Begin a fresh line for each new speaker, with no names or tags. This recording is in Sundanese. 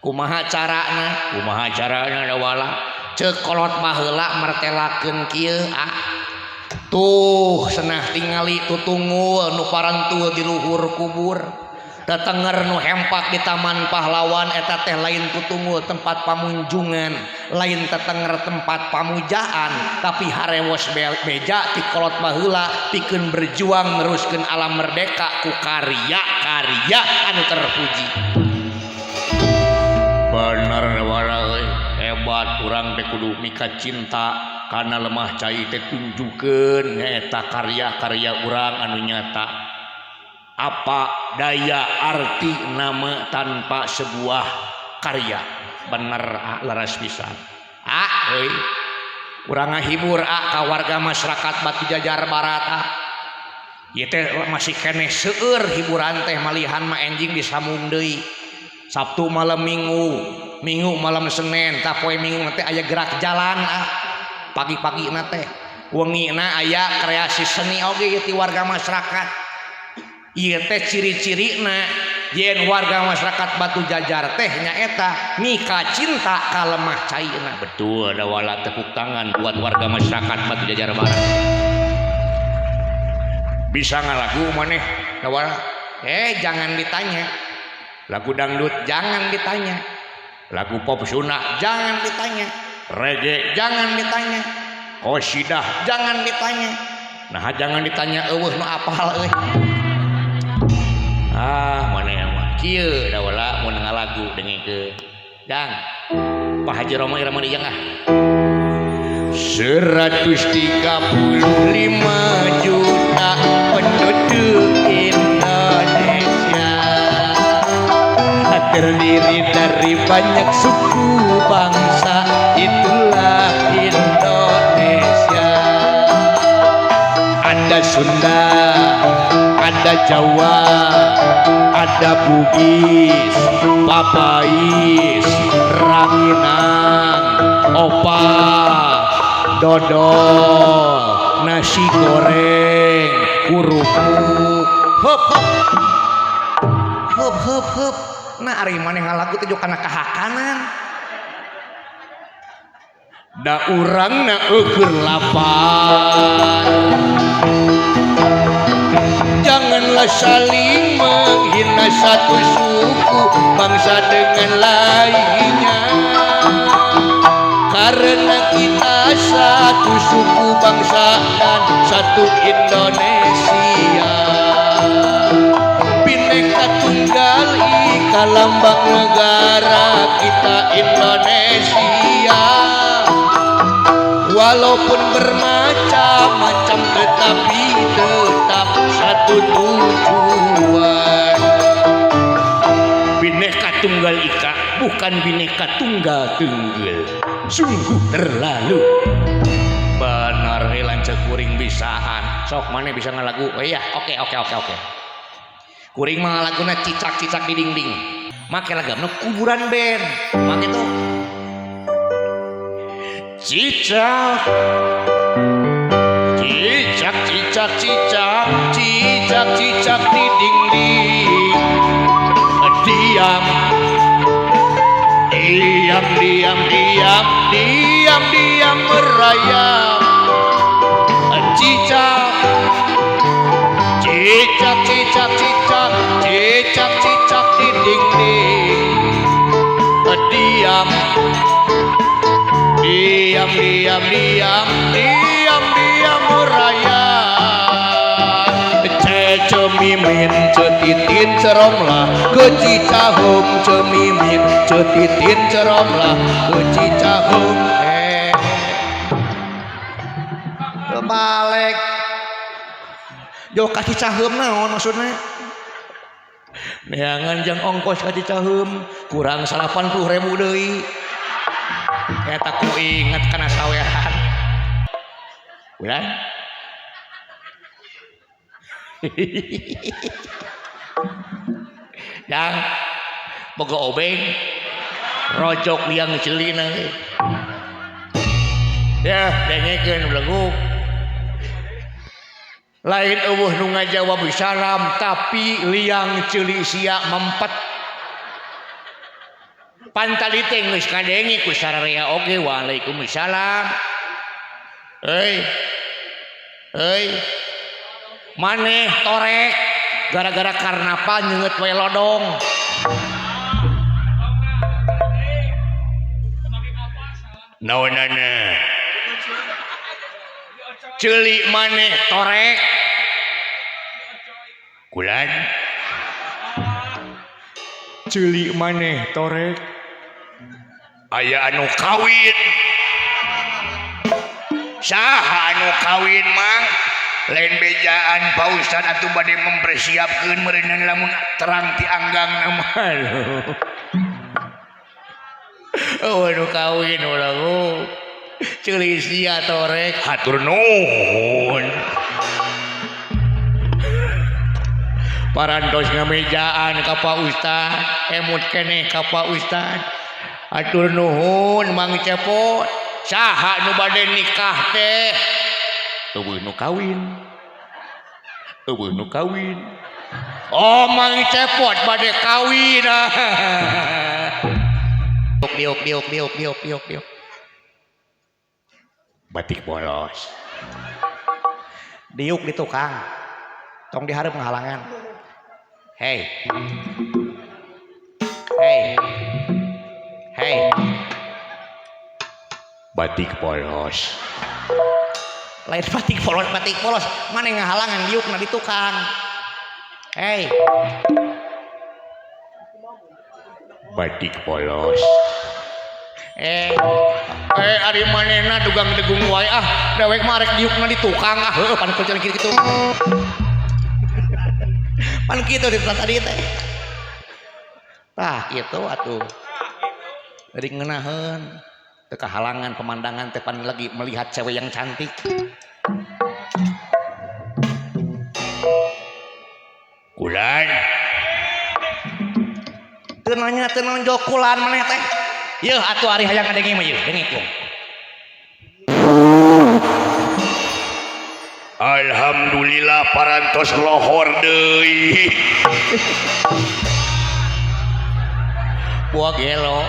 Kumaha carana? Kumaha carana dawala? Ceuk kolot baheula martelakeun kieu ah. Tuh senah tingali tutungul nu parantul di luhur kubur. Tetenger nu hempak di Taman Pahlawan eta teh lain tutungul tempat pamunjungan, lain tetenger tempat pamujaan, tapi harewos beja ti kolot baheula pikeun berjuang neruskeun alam merdeka ku karya-karya anu terpuji. Bener wala euy, hebat urang teh kudu mika cinta kana lemah cai teh tunjukkeun nyaeta karya-karya urang anu nyata. Apa daya arti nama tanpa sebuah karya? Bener ah, leres pisan ah euy. Urang ngahibur ah ka warga masyarakat Batu Jajar Barat ah. Ieu teh masih keneh seueur hiburan teh malihan mah enjing disambung deui Sabtu malam Minggu, Minggu malam Senin, tah poe Minggu teh aya gerak jalan ah. Pagi-pagi na teh wengi na aya kreasi seni oge ieu ti warga masyarakat. Ieu teh ciri-cirina yen warga masyarakat Batu Jajar teh nyaeta mika cinta ka lemah caina. Betul dawala, tepuk tangan buat warga masyarakat Batu Jajar Barat. Bisa ngalagu maneh dawala? Eh, jangan ditanya. Lagu dangdut jangan ditanya, lagu pop Sunda jangan ditanya, reggae jangan ditanya, qosidah jangan ditanya. Nah, jangan ditanya, eueuh nu apal euy. Ah, mana mah kieu dawala mun ngalagu dengekeun. Jang Pak Haji Rhoma Irama dijang ah. 135 juta penduduk Indonesia terdiri dari banyak suku bangsa, itulah Indonesia. Ada Sunda, ada Jawa, ada Bugis, Papais, Ranginang, Opa, dodol, nasi goreng, kerupuk. Hop hop hop hop hop. Nah, ari maneh ngalagu teh kana kahakanan da urangna eueuh lapar. Janganlah saling menghina satu suku bangsa dengan lainnya, karena kita satu suku bangsa dan satu Indonesia. Bhinneka Tunggal Ika lambang negara kita Indonesia. Walaupun bermacam-macam, tetapi tetap satu tujuan. Bhinneka Tunggal Ika, bukan bineka tunggal tunggul. Sungguh terlalu. Bener lanceuk kuring bisaan. Sok mana bisa ngalagu? Oh iya, oke. Kuring mah ngalaguna cicak-cicak di dinding. Make lagamna Kuburan Band. Make tuh. Cicak cicak cicak cicak cicak cicak di dinding, diam diam diam diam diam diam merayap. Cicak cicak cicak cicak cicak cicak di dinding, diam diam diam diam diam diam merayap. Cemimin cetitin ceromlah ke Cicaheum, cemimin cetitin ceromlah ke Cicaheum. Eh, balik jauh ka Cicaheum naon maksudnya? Neangan jang ongkos ka Cicaheum kurang 80.000 deui. Eta ku inget kana sawehan. Ulah. Jang boga obeng rojok liang celina ya, dengekeun beleguk. Lain eueuh nu ngajawab salam, tapi liang ceuli sia mempet. Pan tadi teh geus kadenge ku sararea oge waalaikumsalam. Euy. Euy. Maneh torek gara-gara karnaval nyeungeut we lodong. Naonana? Ceuli maneh torek. Kulan. Ceuli maneh torek. Aya anu kawin. Saha anu kawin mang? Lain bejaan Pak Ustad atuh bade mempersiapkeun meureunna lamun terang ti anggangna mah. Oh, anu kawin urang oh. Ceuli sia torek hatur nuhun. Parantos ngamejaan ka Pak Ustad, emut keneh ka Pak Ustad. Hatur nuhun Mang Cepot. Saha nu bade nikah teh? Eueuh nu kawin. Eueuh nu kawin. Oh, Mang Cepot bade kawin. Diuk diuk diuk diuk diuk diuk. Batik bolos. Diuk di tukang. Tong dihareup ngahalangan. Hey. Hey. Hey. Batik polos. Lain batik polos, batik polos. Mana ngahalangan diukna di tukang. Hey. Batik polos. Ari manehna dugang degung wae ah, dewek mah rek diukna di tukang ah, heueuh pan kucing kitu. Pan kitu di tadi teh. Tah kitu atuh. Dari ngeunaheun teu kahalangan pemandangan teh pan lagi melihat cewek yang cantik. Kulan. Teu nanya teu nonjol kulan maneh teh. Yeuh atuh ari hayang ngadenge mah yeuh, dengekeun. Alhamdulillah parantos lohor deui. Buah gelo.